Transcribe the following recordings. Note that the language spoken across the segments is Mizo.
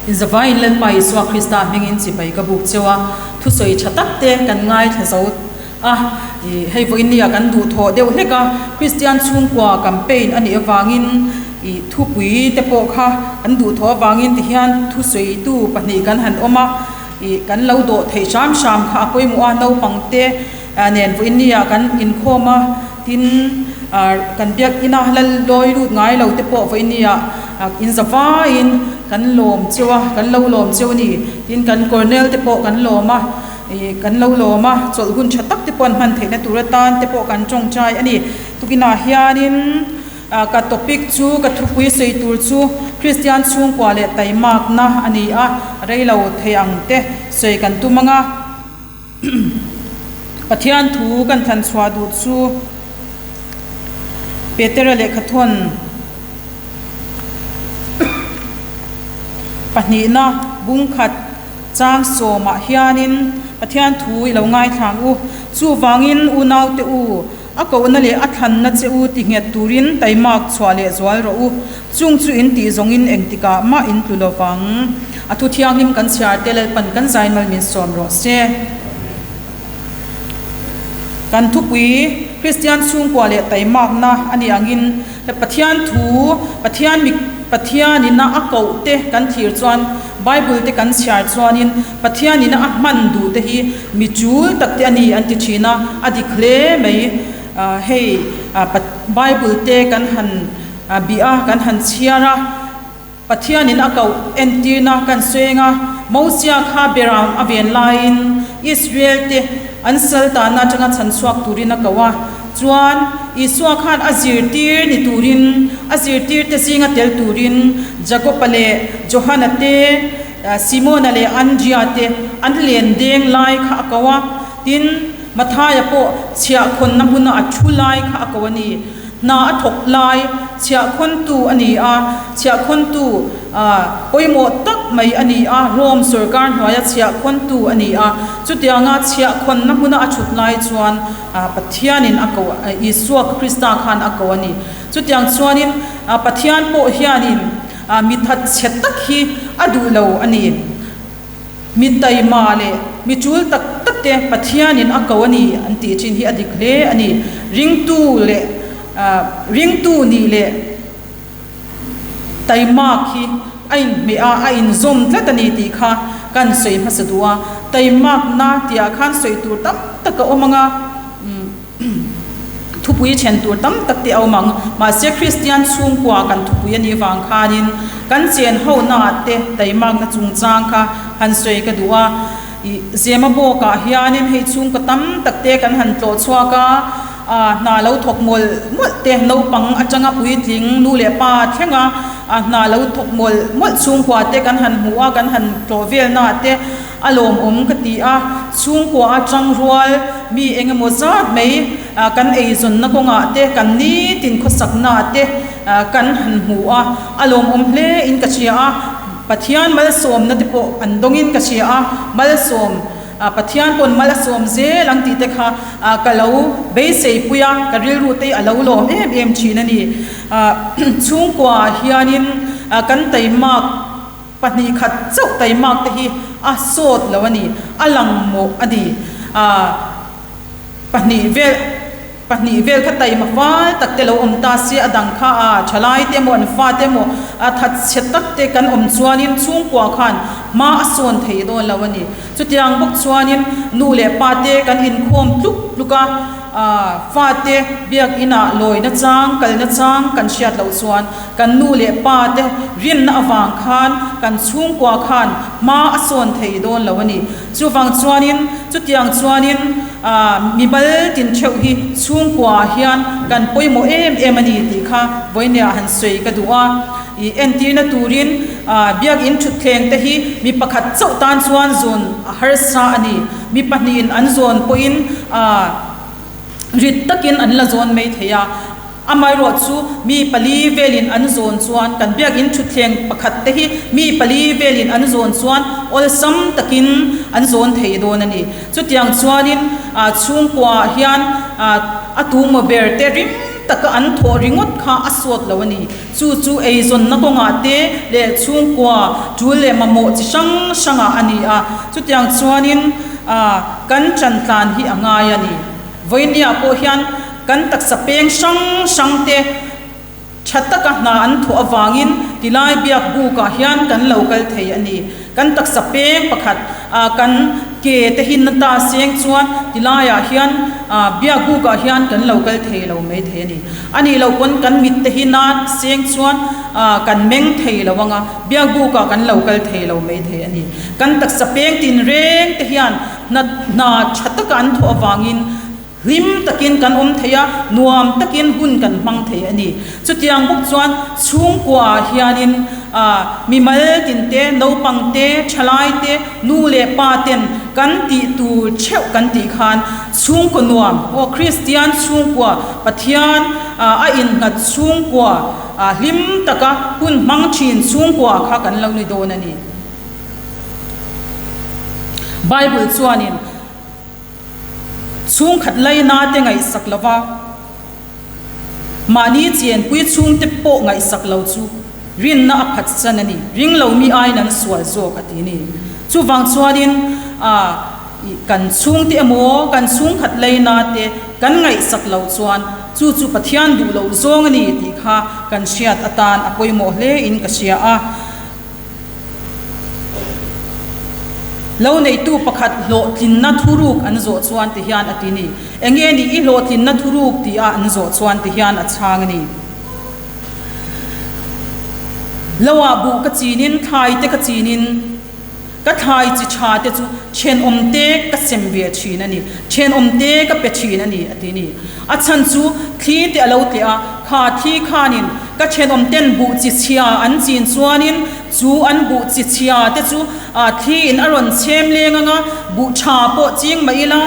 Inzavaiin Lalpa Isua Krista hmingin chibai ka buk cheu a, thusawi tha tak te kan ngaithla zo a, ih hei vawiin nia kan duhthawh deuh hlek a, Kristian chhungkua campaign a nih avangin ih thupui te pawh kha kan duhthawh avangin tihian thusawitu pahnih kan han awm a, ih kan lo dawh theih hram hram kha a pawimawh a, naupang te nen vawiin nia kan inkhawm a, tin ah kan biak ina lal lawi lut ngai lo te pawh vawiin nia inzavaiin kan lawm cheu a, kan lo lawm cheu a ni, tin kan Colonel te pawh kan lawm a. Ih kan lo lawm a, chawlh hun tha tak te pawh an hman theihna tur atan te pawh kan tawngtai a ni. Tukinah hianin ah ka topic chu ka thupui sawi tur chu Kristian chhungkua leh taimakna a ni a, reilo thei ang te sawi kan tum ang a. Pathian thu kan thlan chhuah duh chu Petera lehkhathawn pahnihna bungkhat. Chang sawmah hianin Pathian thu i lo ngaithla ang u. Chuvangin unaute u, a kohna leh a thlanna che u ti nghet turin taimak chhuah leh zual rawh u. Chung chu in tih zawngin engtikah mah in tlu lo vang. A thu thianghlim kan chhiar te Lalpan kan zainmal min sawm rawh se. Kan thupui Kristian chhungkua leh taimakna a nih angin Pathian thu, Pathian mi Pathianina a koh te kan thlir chuan Bible te kan chhiar chuanin Pathianina a hman duh te hi mi chul tak te a ni an ti thin a, a dik hle mai. Hei Bible te kan han bih a, kan han chhiar a. Pathianin a koh entirna kan sawi a, Mosia kha berang a ven laiin Israel-te an sal tanna atanga chhan chhuak turin a koh a. Chuan, Isua khan a zirtir ni turin, a zirtirte zinga tel turin Jakob-a leh Johana te, Simona leh Andria te an len deng lai kha a koh a. Tin, Mathaia pawh chhiahkhawnna hmuna a thu lai kha a koh a ni. Hna a thawk lai, chhiahkhawntu a ni a, chhiahkhawntu pawimawh tak mai a ni a, Rome sorkar hnuaia chhiahkhawntu a ni a. Chutianga chhiahkhawnna hmuna a thut lai chuan Pathianin a ko, Isua Krista khan a ko a ni. Chutiang chuanin Pathian pawh hianin mi thatchhe tak hi a duh lo a ni. Mi taima leh mi tul tak tak te Pathianin a ko a ni an tih thin hi a dik hle a ni. Ringtu leh ringtu nih leh taimak hi a inhmeh a, a inzawm tlat a ni tih kha kan sawi hmasa duh a. Taimakna tihah khan sawi tur tam tak a awm ang a. Thupui then tur tam tak te a awm ang. Mahse Kristian chhungkua kan thupui a nih vang khanin kan chen ho na te taimakna chungchang kha han sawi ka duh a. Ih Zema bawkah hianin hei chhungkaw tam tak te kan han tlawh chhuak a, ah hna lo thawk mawlh mawlh te naupang atanga puitling nu leh pa thleng a, ah hna lo thawk mawlh mawlh chhungkua te kan han hmuh a, kan han tlawh velna te A lawmawm ka ti a, chhungkua atang rual mi eng emaw zat mai kan eizawnna kawngah te, kan nitin khawsakna te kan han hmu a, a lawmawm hle in ka hria a, Pathian malsawmna te pawh an dawngin ka hria a, malsawm Pathian pawn mal a sawm zel ang tih te kha ka lo beiseipui a, ka rilru te a lo lawm em em thin a ni. Chhungkua hianin kan taimak. Pahnih khat chauh taimak te hi a sawt lo a ni, a lang mawh a ni. Aaa pahnih vel pahnih vel kha taima fal tak te lo awm ta se a dang kha a thalai te emaw an fa te emaw a thatchhe tak te kan awm chuanin chhungkua khan hma a sawn thei dawn lo a ni. Chutiang bawk chuanin nu leh pa te kan inkhawm tluk tluk a. Fate biakinah lawina chang, kalna chang kan hriat loh chuan kan nu leh pa te rinna avang khan kan chhungkua khan hma a sawn thei dawn lo a ni. Chuvang chuanin chutiang chuanin mimal tin theuh hi chhungkuaah hian kan pawimawh em em a ni tih kha vawinia han sawi ka duh a. I entirna turin biakin thutthleng te hi mi pakhat chauh tan chuan zawn a harsa a ni. Mi pahnihin an zawn pawhin rit takin an la zawn mai thei a. Amaherawh chu mi pali velin an zawn chuan kan biakin thutthleng pakhat te hi mi pali velin an zawn chuan awlsam takin an zawn thei dawn a ni. Chutiang chuanin chhungkuaah hian a tumaw ber te rim. taka an thawh ringawt kha a sawt lo a ni. Chu chu eizawnna kawngah te leh chhungkua tul leh mamawh chi hrang hrangah a ni a, chutiang chuanin kan ṭan tlan hi a ngai a ni. Vawinia pawh hian kan taksa peng hrang hrang te tha taka hna an thawh avangin tilai biak bukah hian kan lo kal thei a ni. Kan taksa peng pakhat kan ke te hi na ta seng chuan tilaiah hian biak bukah hian kan lo kal thei lo mai thei a ni. A nih loh pawn kan mit te hi na seng chuan kan meng thei lo anga biak bukah kan lo kal thei lo mai thei a ni. Kan taksa peng tinreng te hian hna hna tha taka an thawh avangin hlim takin kan awm thei a, nuam takin hun kan hmang thei a ni. Chutiang bawk chuan chhungkuaah hianin mimal tinte, naupang te, thalai te, nu leh pa ten kan tih tur theuh kan tih khan chhungkaw nuam, aw Kristian chhungkua, Pathian a innghat chhungkua, hlim taka hun hmang thin chhungkua kha kan lo ni dawn a ni. Bible chuanin chhungkhat laina te ngaihsak lova, mahni chenpui chhungte pawh ngaihsak lo chu rinna a phatsan a ni, ring lo mi aiin an sual zawk a ti a ni. Chuvang chuanin kan chhungte emaw kan chhungkhat laina te kan ngaihsak lo chuan chu chu Pathian duh loh zawng a ni tih kha kan hriat atan a pawimawh hle in ka hria a. Lo neitu pakhat hlawhtlinna thuruk an zawh chuan ti hian a ti ni. Enge ni i hlawhtlinna thuruk tih a an zawh chuan ti hian a chhang a ni. Lo ah buh ka chinin thlai te ka chinin ka thlai chi tha te chu thenawm te ka sem ve thin a ni, thenawm te ka pe thin a ni a ti ni. A chhan chu thli te a lo tleh a, kha thli khanin ka thenawm ten buh chi chhia an chin chuanin chu an buh chi chhia te chu thli in a rawn chhem leng anga buh tha pawh ching mah ila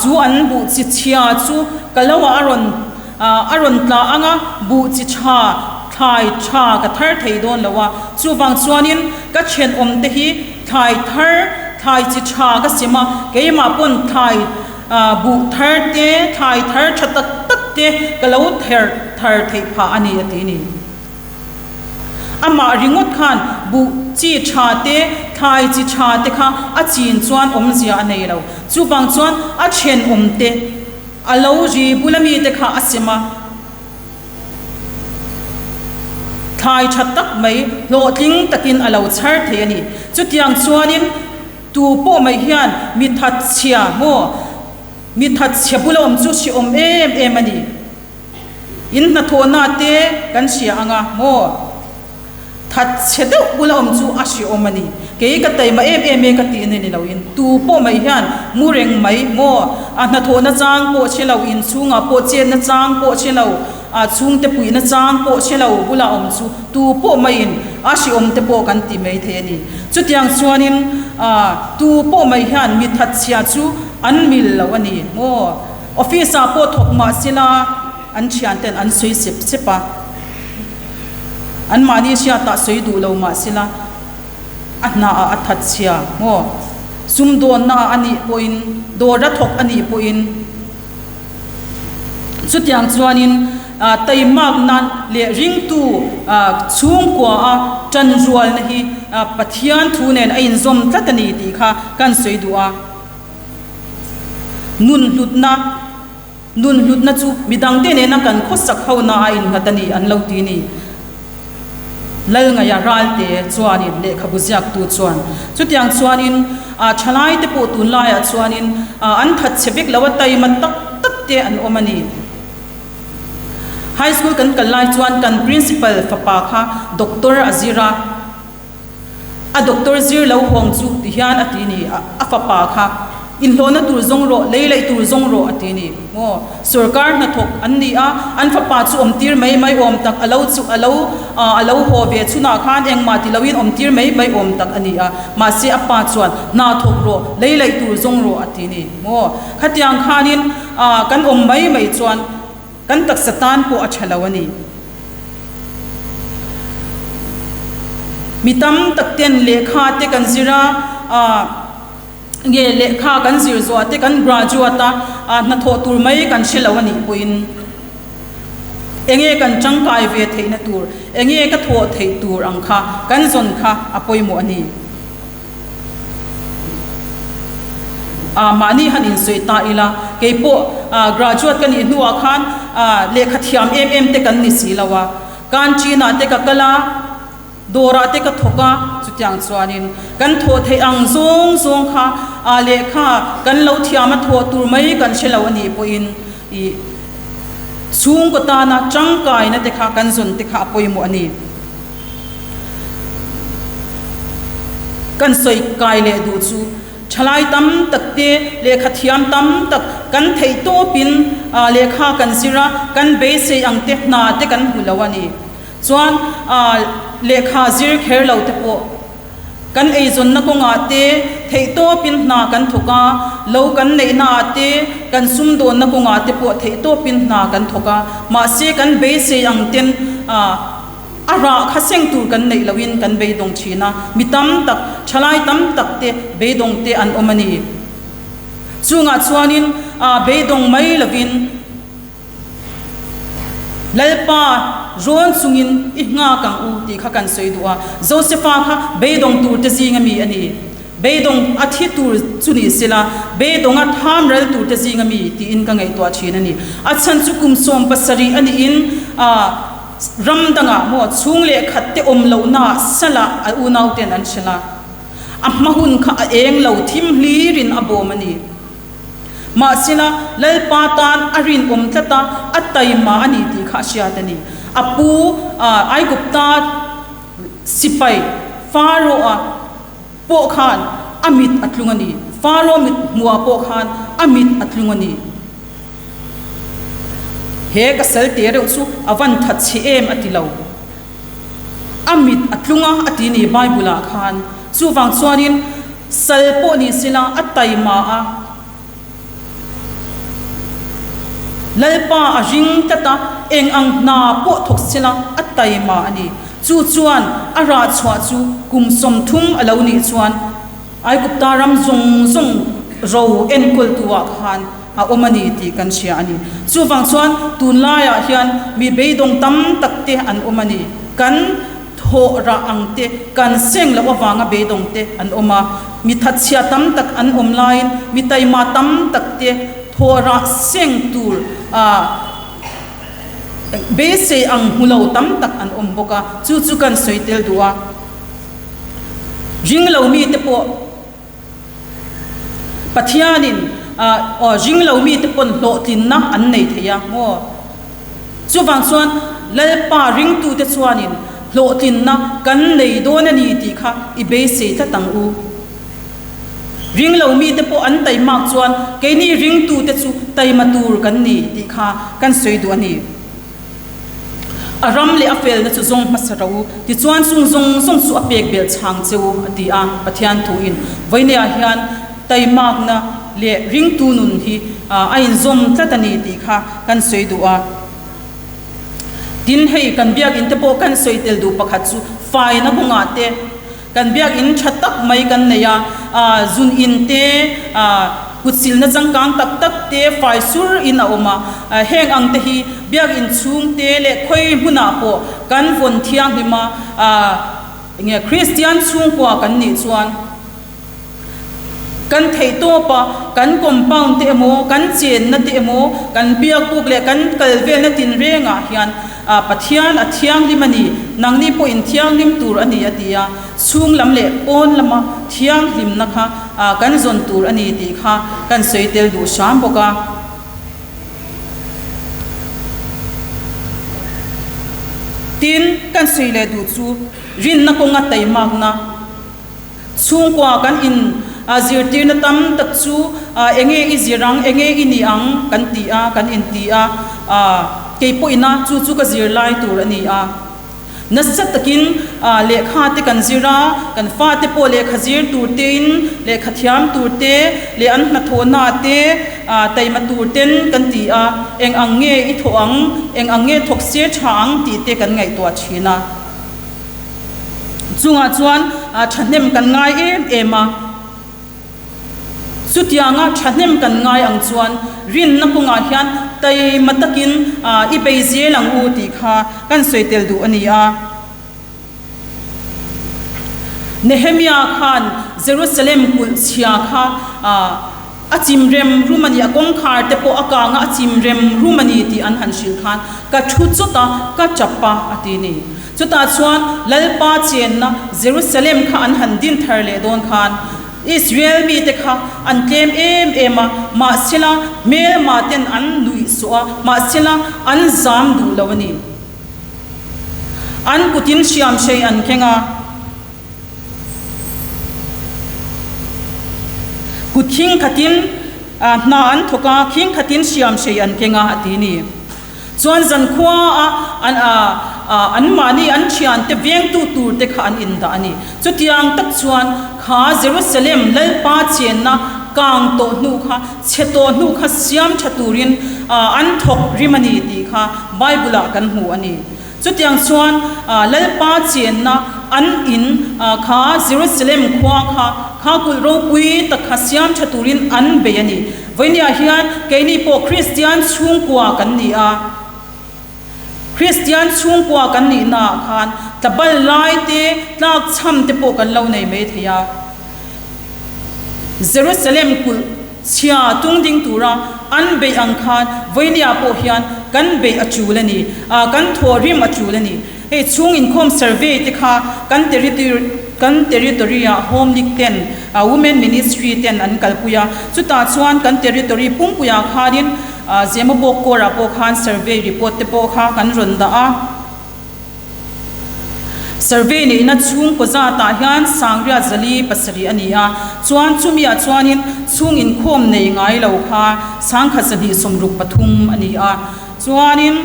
chu an buh chi chhia chu ka lo ah a rawn a rawn tla anga buh chi tha thlai tha ka thar thei dawn lo a, chuvang chuanin ka thenawm te hi thlai thar thlai chi tha ka sem a, keimah pawn thlai Buh thar te, thlai thar tha tak tak te ka lo ther thar theih phah a ni a ti ni. Amah ringawt khan buh chi tha te, thlai chi tha te kha a chin chuan awmzia a nei lo. Chuvang chuan a thenawm te, a lo ri bula mi te kha a sem a. Thlai tha tak mai hlawhtling takin a lo chhar thei a ni. Chutiang chuanin. Tu pawh mai hian mi thatchhia maw, mi thatchhia bula awm chu hriawm em em a ni. In hnathawhna te kan hria anga maw, thatchhe deuh bula awm chu a hriawm a ni. Kei ka taima em em e ka tihna ni loin tu pawh mai hian mu reng mai maw, a hnathawhna chang pawh hre lo, inchhungah pawh chetna chang pawh hre lo, A chhungte puihna chang pawh hre lo bula awm chu tu pawh maiin a hriawm te pawh kan ti mai thei a ni. Chutiang chuanin tu pawh mai hian mi thatchhia chu an mil lo a ni maw? Office ah pawh thawk mah sela an thianten an sawi sep sep a, anmahni hriatah sawi duh lo mah sela a hnaah a thatchhia maw? Sumdawnna ah a nih pawhin, dawr a thawk a nih pawhin, Chutiang chuanin taimakna leh ringtu chhungkua a tanrualna hi Pathian thu nen a inzawm tlat a ni tih kha kan sawi duh a. Nun hlutna, Nun hlutna chu midangte nena kan khawsak hona a innghat a ni an lo ti ni. Lalngaia Ralte chuanin lehkhabu ziaktu chuan chutiang chuanin thalaite pawh tunlaiah chuanin an thatchhe vek lo a, taima tak tak te an awm a ni. High school kan kal lai chuan kan principal fapa kha doctor a zir a. A doctor zir lo hawng chu ti hian a ti ni, a fapa kha inhlawhna tur zawng rawh, lei laih tur zawng rawh a ti ni. Maw? Sorkar hnathawk an ni a, an fapa chu awm tir mai mai awm tak a lo chu a lo a lo haw ve chhunah khan engmah ti loin awm tir mai mai awm tak a ni a, mahse a pa chuan hna thawk rawh, lei laih tur zawng rawh a ti ni. Maw? Khatiang khanin kan awm mai mai chuan Kan taksa tan pawh a tha lo a ni. Mi tam tak ten lehkha te kan zir a, nge lehkha kan zir zuah te kan graduate a, hnathawh tur mai kan hre lo a nih pawhin. Enge kan tangkai ve theihna tur, enge ka thawh theih tur ang kha kan zawn kha a pawimawh a ni. Mahni han insawi ta ila, kei pawh graduate ka nih hnuah khan lehkha thiam em em te kan ni si lo a, canteen ah te ka kal a, Dawrah te ka thawk a, chutiang chuanin kan thawh theih ang zawng zawng kha lehkha kan lo thiam a thawh tur mai kan hre lo a nih pawhin ih chhungkaw tana tangkaina te kha kan zawn te kha a pawimawh a ni. Kan sawi kai leh duh chu thalai tam tak te lehkha thiam tam tak kan theih tawpin lehkha kan zir a, kan beisei ang te hna te kan hmu lo a ni. Chuan lehkha zir kher lo te pawh kan eizawnna kawngah te theihtawpin hna kan thawk a, lo kan neihnaah te kan sumdawnna kawngah te pawh theihtawpin hna kan thawk a, mahse kan beisei ang ten a rah kha seng tur kan neih lohin kan beidawng thin a, mi tam tak, thalai tam tak te beidawng te an awm a ni. Chungah chuanin beidawng mai lovin. Lalpa rawn chungin i nghak ang u tih kha kan sawi duh a. Josefa kha beidawng turte zinga mi a ni. Beidawng a thi tur chu ni sela, beidawng a tham ral turte zinga mi tiin ka ngaihtuah thin a ni. A chhan chu kum 70 a niin ram dangah maw chhung leh khat te awm lohnaah salah a unauten an hrelh a. A hma hun kha a eng lo thim hlirin a bawm a ni. Mahsela, Lalpa tan a rinawm tlat a, a taima a ni tih kha a hriat a ni. A pu Aigupta sipai Pharaoh-a pawh khan a mit a tlung a ni. Pharaoh mit hmuah pawh khan a mit a tlung a ni. He ka salte reuh chu a van that chhe em a ti lo. A mit a tlung a a ti ni Bible-ah khan. Chuvang chuanin sal pawh ni sela a taima a, Lalpa a ring tlat a, eng ang hna pawh thawk sela a taima a ni. Chu chuan a rah chhuah chu kum 30 a lo nih chuan Aigupta ram zawng zawng ro enkawltu-ah khan a awm a ni tih kan hria a ni. Chuvang chuan tunlaiah hian mi beidawng tam tak te an awm a ni. Kan thawh rah ang te, kan seng loh avanga beidawng te an awm a. Mi thatchhia tam tak an awm laiin mi taima tam tak te thawh rah seng tur beisei ang hmu lo tam tak an awm bawk a. Chu chu kan sawi tel duh a. Ring lo mite pawh Pathianin aw ring lo mite pawn hlawhtlinna an nei thei a maw? Chuvang chuan Lalpa ringtute chuanin hlawhtlinna kan nei dawn a ni tih kha i beisei tlat ang u. Ring lo mite pawh an taimak chuan keini ringtute chu taima tur kan ni tih kha kan sawi duh a ni. A ram leh a felna chu zawng hmasa ro u, tichuan chung zawng zawng chu a pek belh chhang che u, a ti a. Pathian thuin vawineah hian taimakna leh ringtu nun hi a inzawm tlat a ni tih kha kan sawi duh a. Tin, hei kan biakinn te pawh kan sawi tel duh pakhat chu faina kawngah te, Kan biakinn tha tak mai kan nei a, zun in te, kutsilna changkang tak tak te fai sur in a awm a, heng ang te hi biakinn chhung te leh khawi hmunah pawh kan vawn thianghlim a, enge Kristian chhungkua kan nih chuan kan theih tawp a, kan compound te emaw, kan chenna te emaw, kan biakbuk leh kan kal velna tinrengah hian Pathian a thianghlim a ni, nangni pawhin thianghlim tur a ni a ti a, chhung lam leh pawn lama thianghlimna kha kan zawn tur a ni tih kha kan sawi tel duh hram bawk a. Tin, kan sawi leh duh chu rinna kawnga taimakna. Chhungkua kan in zirtirna tam tak chu enge i zir ang, enge i ni ang kan ti a, kan in ti a, kei pawhin a chu chu ka zir lai tur a ni a. Nasa takin lehkha te kan zir a, kan fate pawh lehkha zir tur tein, lehkha thiam tur te leh an hnathawhna te taima tur ten kan ti a, eng ang nge i thawh ang, eng ang nge thawk se tha ang tih te kan ngaihtuah thin a. Chungah chuan thahnem kan ngai em em a, chutianga thahnem kan ngai ang chuan rinna kawngah hian taima takin i bei zel ang u tih kha kan sawi tel duh a ni a. Nehemia khan Jerusalem kulh chhia kha a chim rem rum a ni, a kawngkhar te pawh a kang a, a chim rem rum a ni tih an han hrilh khan ka thu chawt a, ka tap a, a ti ni. Chutah chuan Lalpa chenna Jerusalem kha an han din thar leh dawn khan Israel mite kha an tlem em em a, mahsela hmelma ten an nuih sawh a, mahsela an zam duh lo a ni. An kutin hriamhrei an keng a. Kut khing khatin hna an thawk a, khing khatin hriamhrei an keng a, a ti ni. Chuan zankhua a an anmahni an thiante vengtu tur te kha an indah a ni. Chutiang tak chuan kha Jerusalem Lalpa chenna kang tawh hnu kha, chhe tawh hnu kha siam tha turin an thawk rim a ni tih kha Bible ah kan hmu a ni. Chutiang chuan Lalpa chenna an in kha Jerusalem khua kha kha kulh ropui tak kha siam tha turin an bei a ni. Vawinia hian keini pawh Kristian chhungkua kan ni a. Kristian chhungkua kan nihnaah khan tlabal lai te, tlak chham te pawh kan lo nei mai thei a. Jerusalem kulh chhia tung ding tura an beih ang khan vawinia pawh hian kan beih a tul a ni, kan thawh rim a tul a ni. Hei chhung inkhawm survey te kha kan kan territory ah Home League ten, Women Ministry ten an kalpui a, chutah chuan kan territory pumpuiah khanin Zemabawk Corps ah pawh khan survey report te pawh kha kan rawn dah a. Survey neihna chhungkaw zatah hian Sangriat Zali pasarih a ni a, chuan chumiah chuanin chhung inkhawm nei ngai lo kha Sangkhat 263 a ni a, chuanin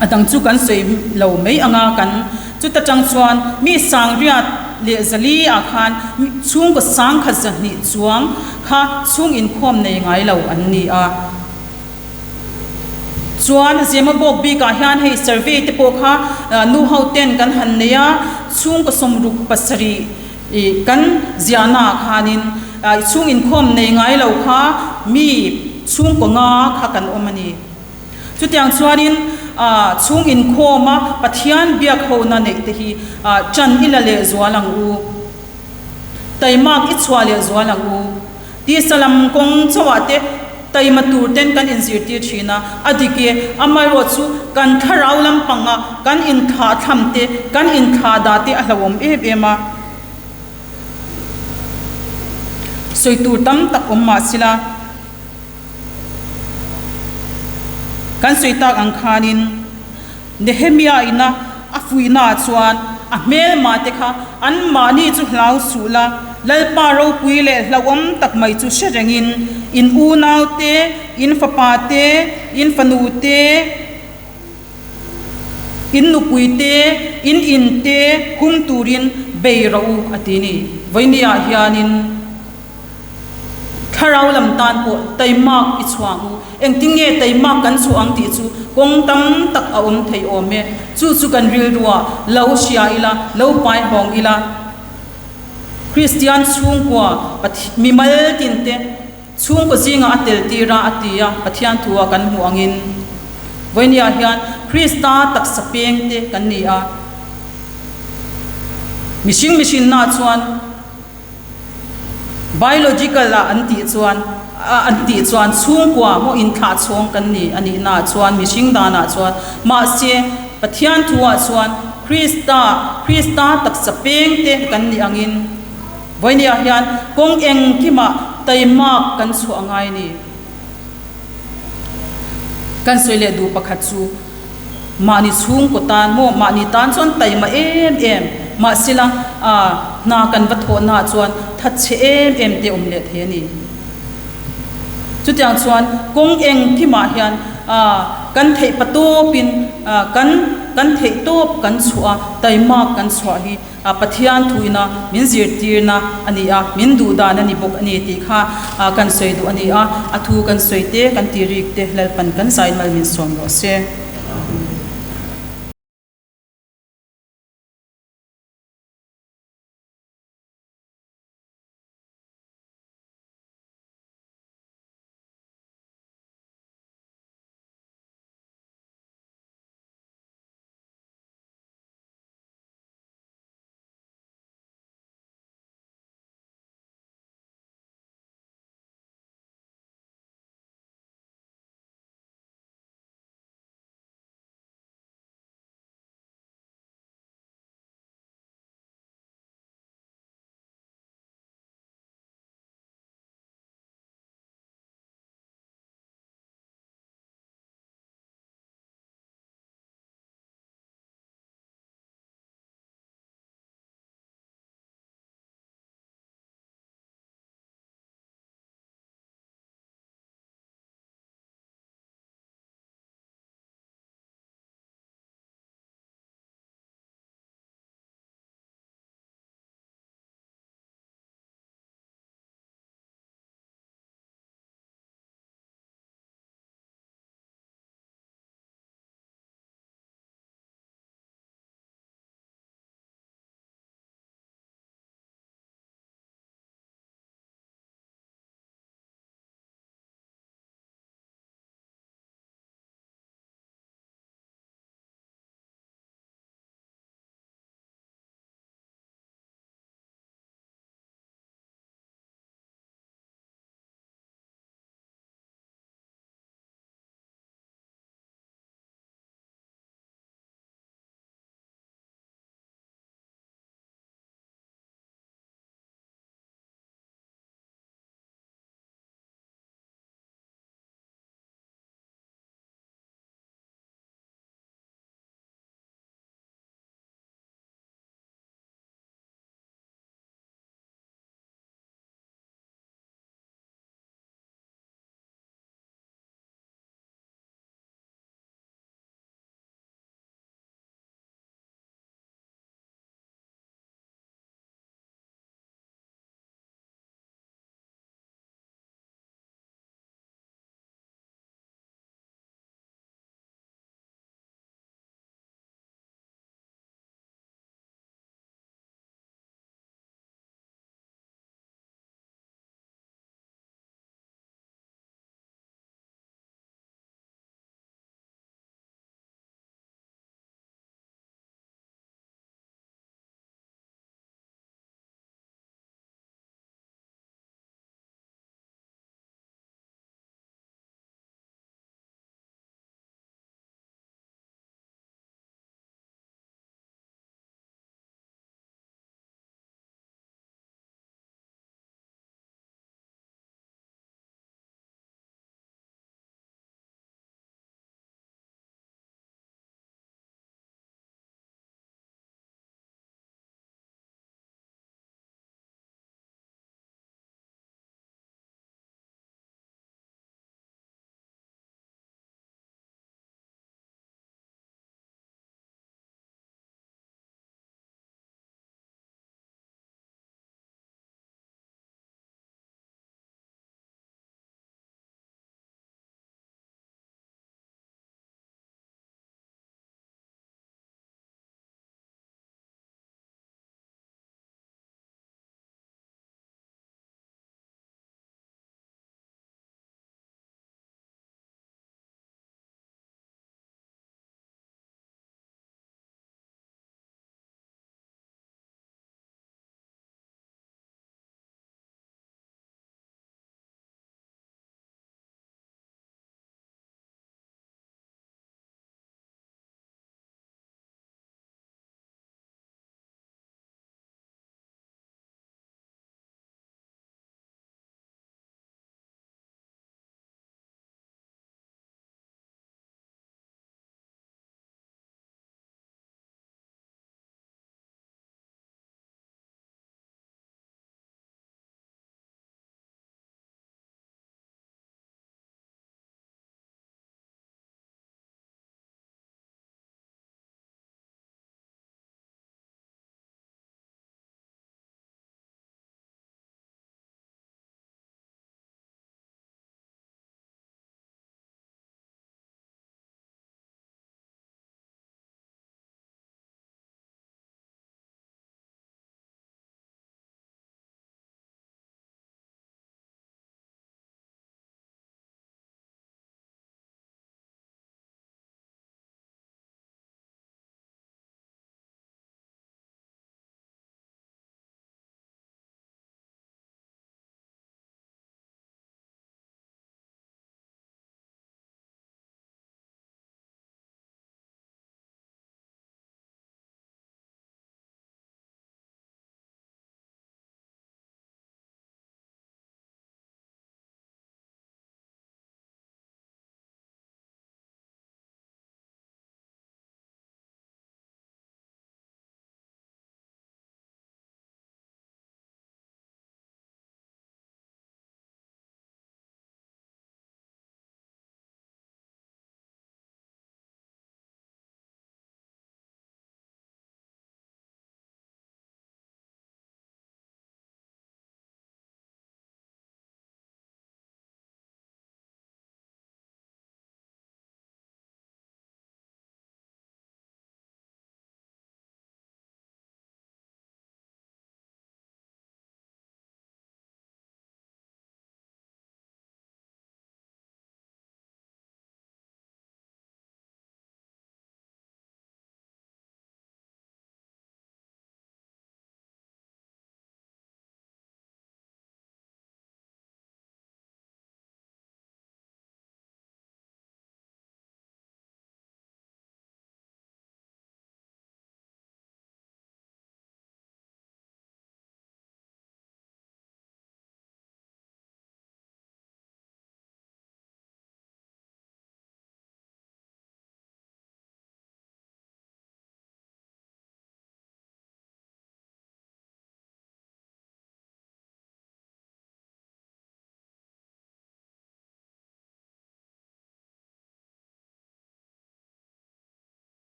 a dang chu kan sawi lo mai anga kan chuta tang chuan mi Sangriat leh Zali ah khan chhungkaw Sangkhat 200 chuang kha chhung inkhawm nei ngai lo an ni a. Chuan Zemabawk bikah hian hei survey te pawh kha nu ho ten kan han nei a, chhungkaw 67 ih kan ziahna ah khanin chhung inkhawm nei ngai lo kha mi chhungkaw nga kha kan awm a ni. Chutiang chuanin chhung inkhawma Pathian biak hona neih te hi ṭan i la lehzual ang u, taimak i chhuah lehzual ang u. Tisa lam kawng chauhah te taima tur ten kan inzirtir thin a, a dik e, amaherawh chu kan thlarau lampanga kan inthlah thlam te, kan inthlah dah te a hlauhawm em em a. Sawi tur tam tak awm mah sila, kan sawi tak ang khanin, Nehemia ina a fuihnaah chuan a hmelmah te kha anmahni chu hlau suh la, Lalpa ropui leh hlauhawm tak mai chu hre rengin in unau te, in fapa te, in fanu te, in nupui te, in in te hum turin bei rawh u a ti ni. Vawinia hianin. Thlarau lam tan pawh taimak i chhuang u. Engtin nge taimak kan chhuah ang tih chu kawng tam tak a awm thei awm e. Chu chu kan rilruah lo hria ila, lo pai hawng ila. Kristian chhungkua mimal tinte chhungkaw zingah a tel tir a, a ti a, Pathian thua kan hmuh angin. Vawinia hian Krista taksa pengte kan ni a. Mihring mihrinna chuan. Biological ah an tih chuan an tih chuan chhungkua maw inthlah chhawng kan ni a nihna ah chuan mihring dan ah chuan mahse Pathian thu ah chuan Krista Krista taksa peng te kan nih angin vawinia hian kawng engkimah taimak kan chhuah a ngai a ni. Kan sawi leh duh pakhat chu. Mahni chhungkaw tan maw mahni tan chuan taima em em mahsela hna kan va thawhna ah chuan thatchhe em em te awm leh thei a ni. Chutiang chuan kawng engkimah hian kan theih patawpin kan kan theih tawp kan chhuah a, taimak kan chhuah hi A Pathian thuina min zirtirna a ni a, min duh dan a ni bawk a ni tih kha kan sawi duh a ni a, a thu kan sawi te, kan ti rik te Lalpan kan zai mal min sawm rawh se.